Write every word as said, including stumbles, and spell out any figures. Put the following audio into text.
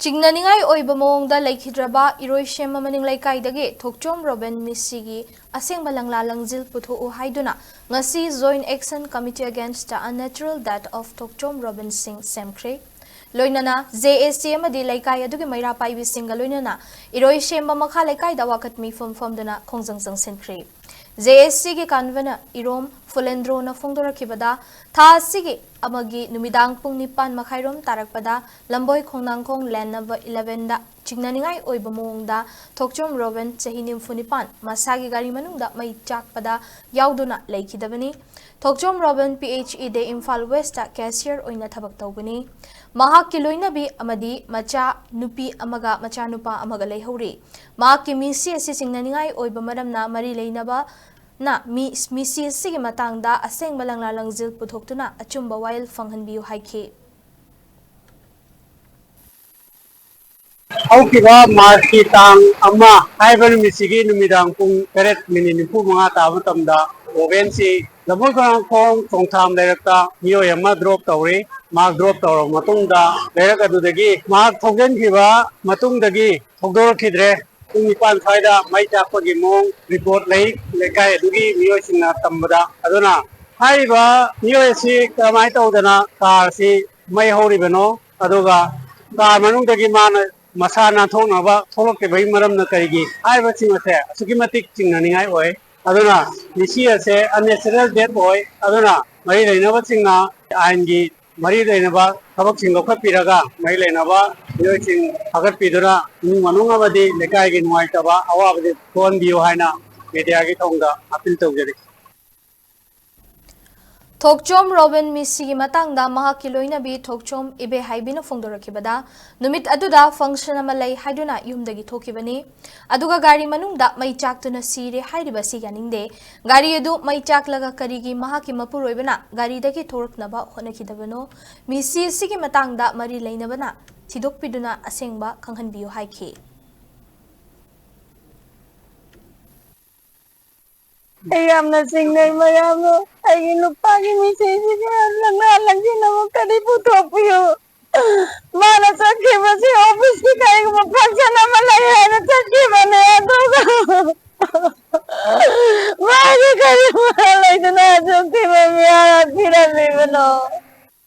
ꯆꯤꯡꯅꯅꯤꯡꯉꯥꯏ ꯑꯣꯏꯕ ꯃꯑꯣꯡꯗ ꯂꯩꯈꯤꯗ꯭ꯔꯕ ꯏꯔꯣꯏꯁꯦꯝꯕ ꯃꯅꯤꯡ ꯂꯩꯀꯥꯏꯗꯒꯤ ꯊꯣꯛꯆꯣꯝ ꯔꯣꯕꯤꯟ ꯃꯤꯁꯤꯒꯤ ꯑꯁꯦꯡꯕ ꯂꯪꯂꯥ ꯂꯪꯖꯤꯜ ꯄꯨꯊꯣꯛꯎ ꯍꯥꯏꯗꯨꯅ ꯉꯁꯤ Joint Action Committee Against the Unnatural Death of Thokchom Robin Singh ꯁꯦꯝꯈ꯭ꯔꯦ꯫ ꯂꯣꯏꯅꯅ J A C ꯑꯃꯗꯤ ꯂꯩꯀꯥꯏ ꯑꯗꯨꯒꯤ ꯃꯩꯔꯥ ꯄꯥꯏꯕꯤꯁꯤꯡꯒ ꯂꯣꯏꯅꯅ ꯏꯔꯣꯏꯁꯦꯝꯕ ꯃꯈꯥ ꯂꯩꯀꯥꯏꯗ ꯋꯥꯀꯠ ꯃꯤꯐꯝ ꯐꯝꯗꯨꯅ ꯈꯣꯡꯖꯪ ꯆꯪꯁꯤꯟꯈ꯭ꯔꯦ꯫ J A Cꯒꯤ convener ꯏꯔꯣꯝ ꯐꯨꯂꯦꯟꯗ꯭ꯔꯣꯅ ꯐꯣꯡꯗꯣꯔꯛꯈꯤꯕꯗ, ꯊꯥ ꯑꯁꯤꯒꯤ ꯑꯃꯒꯤ ꯅꯨꯃꯤꯗꯥꯡ ꯄꯨꯡ ꯅꯤꯄꯥꯟ ꯃꯈꯥꯏꯔꯣꯝ ꯇꯥꯔꯛꯄꯗ ꯂꯝꯕꯣꯏ ꯈꯣꯡꯅꯥꯡꯈꯣꯡ land number elevenꯗ ꯆꯤꯡꯅꯅꯤꯡꯉꯥꯏ ꯑꯣꯏꯕ ꯃꯑꯣꯡꯗ ꯊꯣꯛꯆꯣꯝ ꯔꯣꯕꯤꯟ, ꯆꯍꯤ ꯅꯤꯐꯨ ꯅꯤꯄꯥꯟ, ꯃꯁꯥꯒꯤ ꯒꯥꯔꯤ ꯃꯅꯨꯡꯗ ꯃꯩ ꯆꯥꯛꯄꯗ ꯌꯥꯎꯗꯨꯅ ꯂꯩꯈꯤꯗꯕꯅꯤ꯫ Thokchom Robin P H E Day ꯏꯝꯐꯥꯜ Westꯇ cashier ꯑꯣꯏꯅ ꯊꯕꯛ ꯇꯧꯕꯅꯤ꯫ ꯃꯍꯥꯛꯀꯤ ꯂꯣꯏꯅꯕꯤ ꯑꯃꯗꯤ ꯃꯆꯥ ꯅꯨꯄꯤ ꯑꯃꯒ ꯃꯆꯥꯅꯨꯄꯥ ꯑꯃꯒ ꯂꯩꯍꯧꯔꯤ꯫ ꯃꯍꯥꯛꯀꯤ ꯃꯤꯁꯤ ꯑꯁꯤ ꯆꯤꯡꯅꯅꯤꯡꯉꯥꯏ ꯑꯣꯏꯕ ꯃꯔꯝꯅ ꯃꯔꯤ ꯂꯩꯅꯕꯅ ꯃꯤ, ꯃꯤꯁꯤ ꯑꯁꯤꯒꯤ ꯃꯇꯥꯡꯗ ꯑꯁꯦꯡꯕ ꯂꯪꯂꯥ ꯂꯪꯖꯤꯜ ꯄꯨꯊꯣꯛꯇꯨꯅ ꯑꯆꯨꯝꯕ ꯋꯥꯌꯦꯜ ꯐꯪꯍꯟꯕꯤꯌꯨ ꯍꯥꯏꯈꯤ꯫ ꯍꯧꯈꯤꯕ ꯃꯥꯔꯆꯀꯤ ꯇꯥꯡ ꯑꯃ ꯍꯥꯏꯕ ꯅꯨꯃꯤꯠꯁꯤꯒꯤ ꯅꯨꯃꯤꯗꯥꯡ ꯄꯨꯡ ꯇꯔꯦꯠ ꯃꯤꯅꯤꯠ ꯅꯤꯐꯨ ꯃꯉꯥ ꯇꯥꯕ ꯃꯇꯝꯗ ꯔꯣꯕꯦꯟꯁꯤ ꯂꯝꯕꯣꯏ ꯈꯣꯡꯅꯥꯡꯈꯣꯡ ꯈꯣꯡꯊꯥꯝ ꯂꯩꯔꯛꯇ ꯃꯤꯑꯣꯏ ꯑꯃ drop ꯇꯧꯔꯤ꯫ ꯃꯍꯥꯛ drop ꯇꯧꯔꯕ ꯃꯇꯨꯡꯗ ꯂꯩꯔꯛ ꯑꯗꯨꯗꯒꯤ ꯃꯍꯥꯛ ꯊꯧꯖꯤꯟꯈꯤꯕ ꯃꯇꯨꯡꯗꯒꯤ ꯊꯧꯗꯣꯔꯛꯈꯤꯗ꯭ꯔꯦ꯫ ꯄꯨꯡ ꯅꯤꯄꯥꯟ ꯁ꯭ꯋꯥꯏꯗ ꯃꯩ ꯆꯥꯛꯄꯒꯤ ꯃꯑꯣꯡ report ꯂꯩ, ꯂꯩꯀꯥꯏ ꯑꯗꯨꯒꯤ ꯃꯤꯑꯣꯏꯁꯤꯡꯅ ꯇꯝꯕꯗ꯫ ꯑꯗꯨꯅ ꯍꯥꯏꯔꯤꯕ ꯃꯤꯑꯣꯏ ꯑꯁꯤ ꯀꯔꯝꯍꯥꯏꯅ ꯇꯧꯗꯅ car ꯑꯁꯤ ꯃꯩ ꯍꯧꯔꯤꯕꯅꯣ, ꯑꯗꯨꯒ car ꯃꯅꯨꯡꯗꯒꯤ ꯃꯥꯅ ꯃꯁꯥ ꯅꯥꯟꯊꯣꯛꯅꯕ ꯊꯣꯛꯂꯛꯇ꯭ꯔꯤꯕꯒꯤ ꯃꯔꯝꯅ ꯀꯔꯤꯒꯤ ꯍꯥꯏꯕꯁꯤꯡ ꯑꯁꯦ ꯑꯁꯨꯛꯀꯤ ꯃꯇꯤꯛ ꯆꯤꯡꯅꯅꯤꯡꯉꯥꯏ ꯑꯣꯏ꯫ ꯑꯗꯨꯅ ꯃꯤꯁꯤ ꯑꯁꯦ unnatural death ꯑꯣꯏ꯫ ꯑꯗꯨꯅ ꯃꯔꯤ ꯂꯩꯅꯕꯁꯤꯡꯅ ꯑꯥꯏꯟꯒꯤ ꯃꯔꯤ ꯂꯩꯅꯕ ꯊꯕꯛꯁꯤꯡ ꯂꯧꯈꯠꯄꯤꯔꯒ ꯃꯔꯤ ꯂꯩꯅꯕ ꯃꯤꯑꯣꯏꯁꯤꯡ ꯐꯥꯒꯠꯄꯤꯗꯨꯅ ꯏꯃꯨꯡ ꯃꯅꯨꯡ ꯑꯃꯗꯤ ꯂꯩꯀꯥꯏꯒꯤ ꯅꯨꯡꯉꯥꯏꯇꯕ ꯑꯋꯥꯕꯗꯤ ꯊꯣꯛꯍꯟꯕꯤꯌꯨ ꯍꯥꯏꯅ mediaꯒꯤ ꯊꯣꯡꯗ appeal ꯇꯧꯖꯔꯤ꯫ ꯊꯣꯛꯆꯣꯝ ꯔꯣꯕꯤꯟ ꯃꯤꯁꯤꯒꯤ ꯃꯇꯥꯡꯗ ꯃꯍꯥꯛꯀꯤ ꯂꯣꯏꯅꯕꯤ ꯊꯣꯛꯆꯣꯝ ꯏꯕꯦꯍꯥꯏꯕꯤꯅ ꯐꯣꯡꯗꯣꯔꯛꯈꯤꯕꯗ, ꯅꯨꯃꯤꯠ ꯑꯗꯨꯗ function ꯑꯃ ꯂꯩ ꯍꯥꯏꯗꯨꯅ ꯌꯨꯝꯗꯒꯤ ꯊꯣꯛꯈꯤꯕꯅꯤ꯫ ꯑꯗꯨꯒ ꯒꯥꯔꯤ ꯃꯅꯨꯡꯗ ꯃꯩ ꯆꯥꯛꯇꯨꯅ ꯁꯤꯔꯦ ꯍꯥꯏꯔꯤꯕ ꯑꯁꯤ ꯌꯥꯅꯤꯡꯗꯦ꯫ ꯒꯥꯔꯤ ꯑꯗꯨ ꯃꯩ ꯆꯥꯛꯂꯒ ꯀꯔꯤꯒꯤ ꯃꯍꯥꯛꯀꯤ ꯃꯄꯨꯔꯣꯏꯕꯅ ꯒꯥꯔꯤꯗꯒꯤ ꯊꯣꯔꯛꯅꯕ ꯍꯣꯠꯅꯈꯤꯗꯕꯅꯣ? ꯃꯤꯁꯤ ꯑꯁꯤꯒꯤ ꯃꯇꯥꯡꯗ ꯃꯔꯤ ꯂꯩꯅꯕꯅ ꯊꯤꯗꯣꯛꯄꯤꯗꯨꯅ ꯑꯁꯦꯡꯕ ꯈꯪꯍꯟꯕꯤꯌꯨ ꯍꯥꯏꯈꯤ꯫ ꯑꯩ ꯌꯥꯝꯅ ꯆꯤꯡꯅꯩ ꯃꯌꯥꯝꯅ꯫ ꯑꯩꯒꯤ ꯅꯨꯄꯥꯒꯤ ꯃꯤꯁꯤꯡꯁꯤꯒ ꯂꯪꯅꯥ ꯂꯪꯁꯤꯟꯅꯕ ꯀꯔꯤ ꯄꯨꯊꯣꯛꯄꯤꯌꯨ? ꯃꯥꯅ ꯆꯠꯈꯤꯕꯁꯦ ꯑꯣꯐꯤꯁꯀꯤ